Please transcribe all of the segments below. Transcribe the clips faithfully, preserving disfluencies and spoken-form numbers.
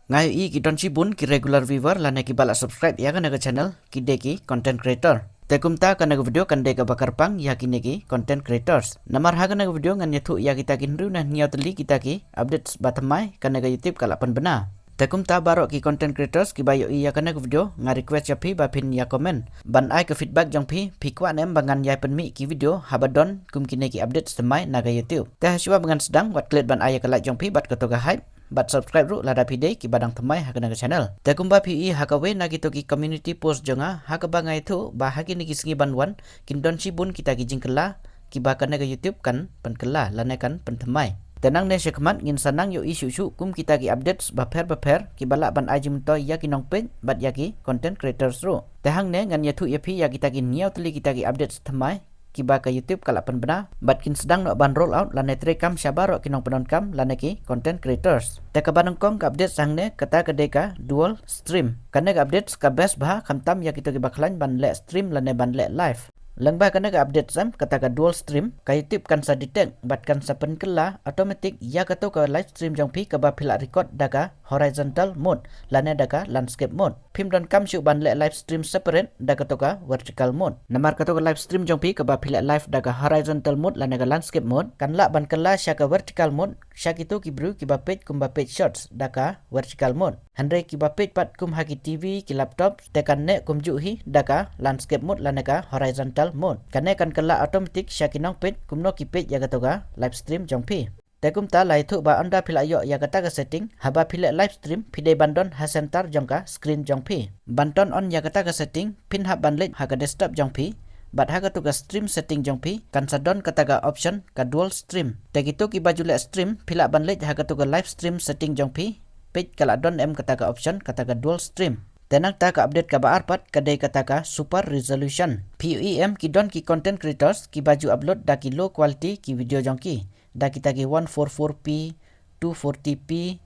Nga ïohi ki don shibun ki regular viewer lane kiba la subscribe ïa kane ka channel ki dei ki content creator. Te kumta kane ka video kan dei kaba kyrpang ïa kine ki content creators. Namar ha kane ka video ngan ïathuh ïa kita ki hynriew ne hynñiew tylli kita ki updates ba thymmai kane ka YouTube ka la pynbna. Te kumta baroh ki content creators kiba ïohi ïa kane ka video nga request ïa phi ba phin ïa comment ban ai ka feedback jong phi, phi kwah ne em ba ngan ïai pynmih ki video haba don kum kine ki updates thymmai na ka YouTube. Te ha shuwa ba ngan sdang wat klet ban ai ïa ka like jong phi bad kato ka hype bad subscribe ruh lada phi dei kiba dang thymmai ha kane ka channel. Te kumba phi ïohi ha kawei na kito ki community post jong nga ha kaba nga ïathuh ba ha kine ki sngi ban wan kin don shibun kita ki jingkylla kiba kane ka YouTube kan pynkylla lane kan pynthymmai. Te nangne shakhmat ngin sa nang ïohi shuh shuh kum kita ki updates bapher bapher kiba lah ban ai jingmyntoi ïa ki nongpeit bad ïa ki content creators ruh. Te hangne ngan ïathuh ïa phi ïa kita ki hynñiew tylli kita ki updates thymmai kiba ka YouTube ka la pynbna bad kin sdang noh ban roll out lane treikam sha baroh ki nongpyndonkam lane ki content creators. Te kaba nyngkong ka update hangne kata ka dei ka dual stream. Kane ka update ka best bha khamtam ïa kito kiba khlaiñ ban leh stream lane ban leh live. Lyngba kane ka update sem kata ka dual stream ka YouTube kan sa detect bad kan sa pynkylla automatic ïa kato ka live stream jong phi kaba phi la record da ka horizontal mode lane da ka landscape mode. Phim donkam shuh ban leh live stream separate da kato ka vertical mode. Namar kato ka live stream jong phi kaba phi leh live da ka horizontal mode lane ka landscape mode kan lah ban kylla sha ka vertical mode sha kito ki briew kiba peit kumba peit shorts da ka vertical mode. Hynrei kiba peit pat kum ha ki TV, ki laptop te kan neh kumjuh hi da ka landscape mode lane ka horizontal mode. Kane kan kylla automatic sha ki nongpeit kumno ki peit ïa kato ka live stream jong phi. Te kumta la ïathuh ba ynda phi la ïoh ïa kata ka setting haba phi leh live stream phi dei ban don ha center jong ka screen jong phi. Ban turn on ïa kata ka setting phin hap ban leit ha ka desktop jong phi bad ha kato ka stream setting jong phi kan sa don kata ka option ka dual stream. Te kito kiba ju leh stream phi lah ban leit ha kato ka live stream setting jong phi. Peit ka la don em kata ka option kata ka dual stream. Te nangta ka update kaba ar pat ka dei kata ka super resolution. Phi ïohi em ki don ki content creators kiba ju upload da ki low quality ki video jong ki da kita ki one four four P, two forty P,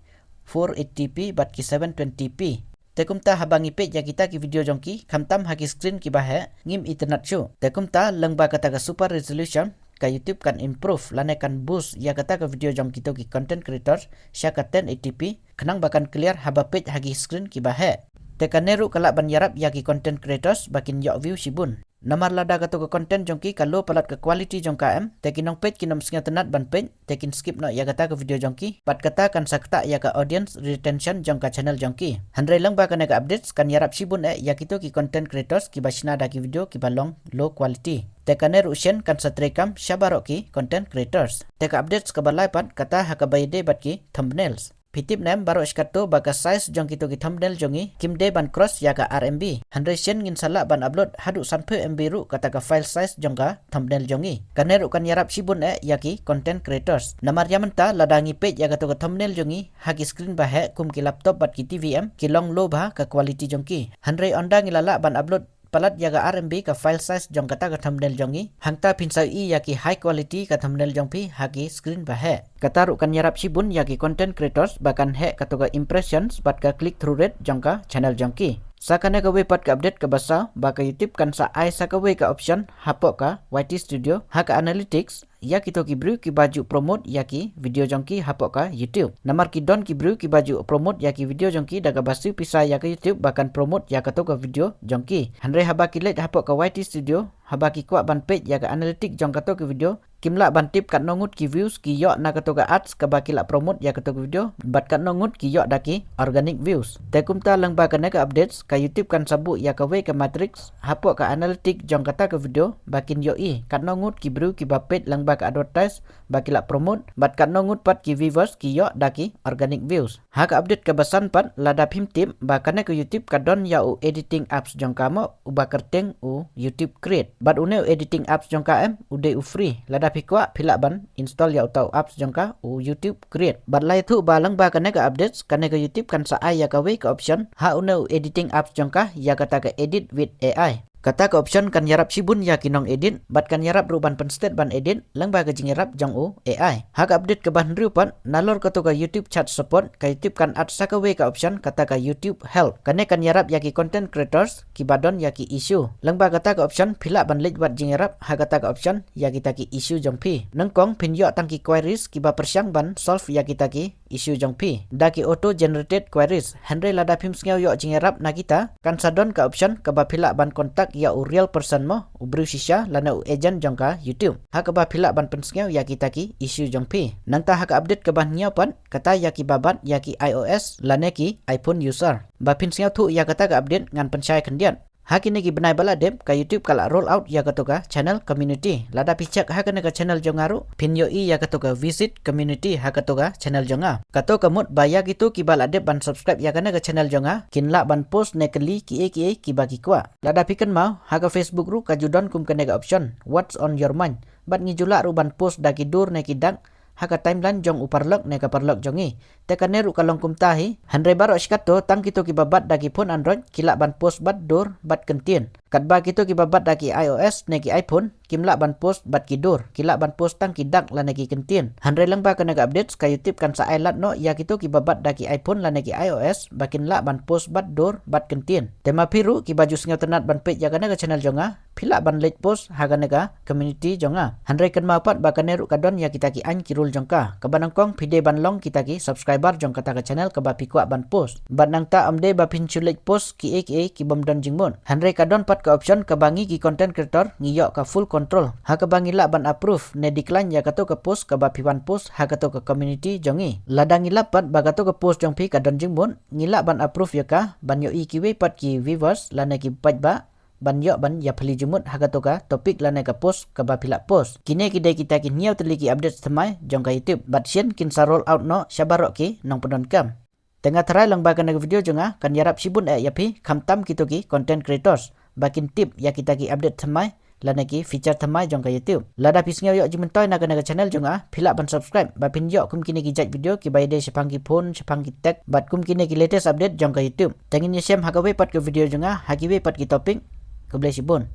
four eighty P bad ki seven twenty P. Te kumta haba ngi peit ïa kita ki video jong ki khamtam ha ki screen kiba heh ngim itynnad shuh. Te kumta lyngba kata ka super resolution ka YouTube kan improve lane kan boost ïa kata ka video jong kito ki content creators sha ka ten eighty P khnang ba kan clear haba peit ha ki screen kiba heh. Te kane ruh ka lah ban ïarap ïa ki content creators ba kin ïoh view shibun. Namar lada kato ka content jong ki ka low palat ka quality jong ka em te ki nongpeit kin ym sngewtynnad ban peit te kin skip noh ïa kata ka video jong ki bad kata kan sa ktah ïa ka audience retention jong ka channel jong ki. Hynrei lyngba kane ka updates kan ïarap shibun eh ïa kito ki content creators kiba shna da ki video kiba long low quality. Te kane ruh shen kan sa treikam sha baroh ki content creators. Te ka updates kaba lai pat kata ha kaba ïadei bad ki thumbnails. Phi tip ne em baroh shi katto ba ka size jong kito ki thumbnail jong ngi kim dei ban cross ïa ka ar M B. Hynrei shen ngin sa lah ban upload haduh sanphew M B ruh kata ka file size jong ka thumbnail jong ngi. Kane ruh kan ïarap shibun eh ïa ki content creators. Namar ïa mynta lada ngi peit ïa kato ka thumbnail jong ngi ha ki screen ba heh kum ki laptop bad ki T V em ki long low bha ka quality jong ki. Hynrei ynda ngi la lah ban upload palat ïa ka R M B ka file size jong kata ka thumbnail jong ngi. Hangta phin sa ïohi ïa ki high quality ka thumbnail jong phi ha ki screen ba heh. Kata ruh kan ïarap shibun ïa ki content creators ba kan heh kato ka impressions bad ka click through rate jong ka channel jong ki. Sa kane kawei pat ka update kaba saw ba ka YouTube kan sa ai sa kawei ka option hapoh ka Y T Studio ha ka analytics ïa kito ki briew kiba ju promote ïa ki video jong ki hapoh ka YouTube. Namar ki don ki briew kiba ju promote ïa ki video jong ki da kaba siew pisa ïa ka YouTube ba kan promote ïa kato ka video jong ki. Hynrei haba ki leit hapoh ka Y T Studio haba ki kwah ban peit ïa ka analytic jong kato ka video kim lah ban tip katno ngut ki views ki ïoh na kato ka ads kaba ki la promote ïa kato ka video bad katno ngut ki ïoh da ki organic views. Te kumta lyngba kane ka updates ka YouTube kan sa buh ïa kawei ka matrix hapoh ka analytic jong kata ka video ba kin ïohi katno ngut ki briew kiba peit lyngba ka advertise ba ki la promote bad katno ngut pat ki viewers ki ïoh da ki organic views. Ha ka update kaba san pat lada phim tip ba kane ka YouTube ka don ïa u editing apps jong ka mo uba kyrteng u YouTube Create. Bad une u editing apps jong ka em u dei u free lada phi kwah phi lah ban install ïa uta u apps jong ka u YouTube Create. Bad la ïathuh ba lyngba kane ka updates kane ka YouTube kan sa ai ïa kawei ka option ha une u editing apps jong ka ïa kata ka edit with A I. Kata ka option kan ïarap shibun ïa ki nong edit bad kan ïarap ruh ban pynstet ban edit lyngba ka jingïarap jong u A I. Ha ka update kaba hynriew pat nalor kato ka YouTube chat support ka YouTube kan add sa kawei ka option kata ka YouTube help. Kane kan ïarap ïa ki content creators kiba don ïa ki issue. Lyngba kata ka option phi lah ban leit wad jingïarap ha kata ka option ïa kita ki issue jong phi. Nyngkong phin ïoh tang ki queries kiba pyrshang ban solve ïa kita ki issue jong phi da ki auto generated queries. Hynrei lada phim sngew ïoh jingïarap na kita, kan sa don ka option kaba phi lah ban contact ïa u real person mo, u briew shisha lane u agent jong ka YouTube, ha kaba phi lah ban pynsngew ïa kita ki issue jong phi. Nangta ha ka update kaba hynñiew pat, kata ïa kiba bat ïa ki iOS lane ki iPhone user. Ba phin sngewthuh ïa kata ka update ngan pynshai khyndiat. Ha kine ki bnai ba la dep, ka YouTube ka la roll out ïa kato ka channel community. Lada phi check ha kane ka channel jong nga ruh, phin ïohi ïa kato ka visit community ha kato ka channel jong nga. Kato ka mut ba ïa kito kiba la dep ban subscribe ïa kane ka channel jong nga kin lah ban post ne kylli kiei kiei kiba ki kwah. Lada phi kynmaw, ha ka Facebook ruh ka ju don kum kane ka option, what's on your mind. Bad ngi ju lah ruh ban post da ki dur ne ki dak ha ka timeline jong u paralok ne ka paralok jong ngi. Te kane ruh ka long kumta hi. Hynrei baroh shi katta, tang kito kiba bat da ki phone Android ki lah ban post bad dur bad kyntien. Katba kito kiba bat da ki iOS ne ki iPhone kim lah ban post bad ki dur, ki lah ban post tang ki dak lane ki kyntien. Hynrei lyngba kane ka update, ka YouTube kan sa ai lad noh ïa kito kiba bat da ki iPhone lane ki iOS ba kin lah ban post bad dur bad kyntien. Te ma phi ruh kiba ju sngewtynnat ban peit ïa kane ka channel jong nga, phi lah ban leit post ha kane ka community jong nga. Hynrei kynmaw pat ba kane ruh ka don ïa kita ki aiñ ki rule jong ka. Kaba nyngkong, phi dei ban long kita ki subscriber jong kata ka channel kaba phi kwah ban post. Bad nangta ym dei ba phin shu leit post kiei kiei kibym don jingmut. Hynrei ka don pat ka option kaba ngi ki content creator ngi ïoh ka full control ha kaba ngi lah ban approve ne decline ïa kato ka post kaba phi wan post ha kato ka community jong ngi. Lada ngi lap pat ba kato ka post jong phi ka don jingmut, ngi lah ban approve ïa ka ban ïohi kiwei pat ki viewers lane ki paidbah ban ïoh ban ïaphylliew jingmut ha kato ka topic lane ka post kaba phi lah post. Kine ki dei kita ki hynñiew tylli ki update thymmai jong ka YouTube, bad shen kin sa roll out noh sha baroh ki nongpyndonkam. Te nga tharai lyngba kane ka video jong nga kan ïarap shibun eh ïa phi, khamtam kito ki content creators ba kin tip ïa kita ki update thymmai lane ki feature thymmai jong ka YouTube. Lada phi sngew ïoh jingmyntoi na kane ka channel jong nga, phi lah ban subscribe ba phin ïoh kum kine ki jait video kiba ïadei shaphang ki phone, shaphang ki tech bad kum kine ki latest update jong ka YouTube. Te ngin ïashem ha kawei pat ka video jong nga ha kiwei pat ki topic. Khublei shibun.